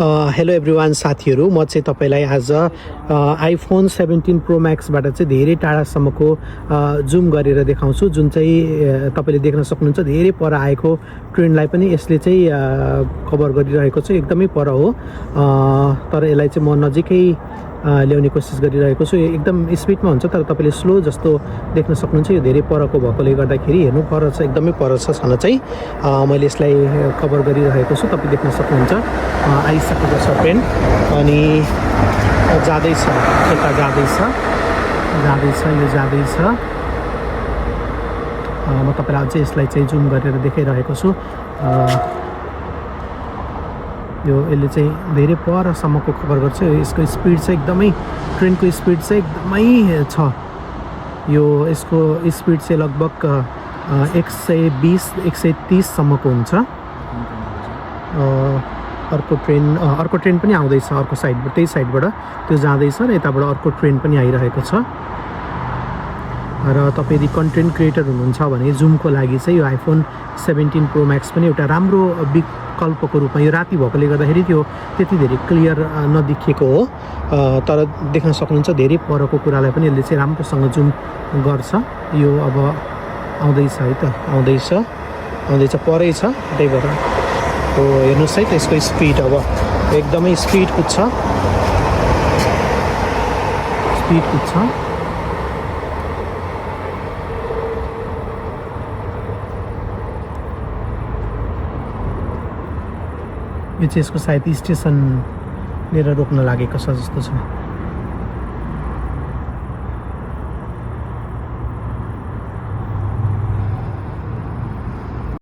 Hello everyone साथीहरू, म चाहिँ तपाईँलाई आज आइफोन 17 प्रो म्याक्सबाट चाहिँ धेरै टाढासम्मको जुम गरेर देखाउँछु, जुन चाहिँ तपाईँले देख्न सक्नुहुन्छ। धेरै पर आएको ट्रेन्डलाई पनि यसले चाहिँ कभर गरिरहेको छ। एकदमै पर हो, तर यसलाई चाहिँ म नजिकै ल्याउने कोसिस गरिरहेको छु। एकदम स्पिडमा हुन्छ, तर तपाईँले स्लो जस्तो देख्न सक्नुहुन्छ। यो धेरै परको भएकोले गर्दाखेरि हेर्नु पर छ, एकदमै पर छ छन चाहिँ मैले यसलाई कभर गरिरहेको छु। तपाईँ देख्न सक्नुहुन्छ आइसकेको छ ट्रेन अनि जाँदैछ, यता जाँदैछ, यो जाँदैछ। म तपाईँलाई अझै यसलाई चाहिँ जुम गरेर देखाइरहेको छु। यसले चाहिँ धेरै परसम्मको कभर गर्छ। यसको स्पिड चाहिँ एकदमै, ट्रेनको स्पिड चाहिँ एकदमै छ। यसको स्पिड चाहिँ लगभग 120-130 सम्मको हुन्छ। अर्को ट्रेन पनि आउँदैछ अर्को साइडबाट, त्यही साइडबाट त्यो जाँदैछ र यताबाट अर्को ट्रेन पनि आइरहेको छ। र तपाईँ यदि कन्टेन्ट क्रिएटर हुनुहुन्छ भने जुमको लागि चाहिँ यो आइफोन 17 प्रो म्याक्स पनि एउटा राम्रो विकल्पको रूपमा, यो राति भएकोले गर्दाखेरि त्यो त्यति धेरै क्लियर नदेखिएको हो, तर देख्न सक्नुहुन्छ धेरै परको कुरालाई पनि यसले चाहिँ राम्रोसँग जुम गर्छ। यो अब आउँदैछ है त, आउँदैछ परै छ, त्यही भएर हो। हेर्नुहोस् है त यसको स्पिड, अब एकदमै स्पिड कुद्छ। यो चाहिँ यसको सायद स्टेसन लिएर रोक्न लागेको छ जस्तो छ।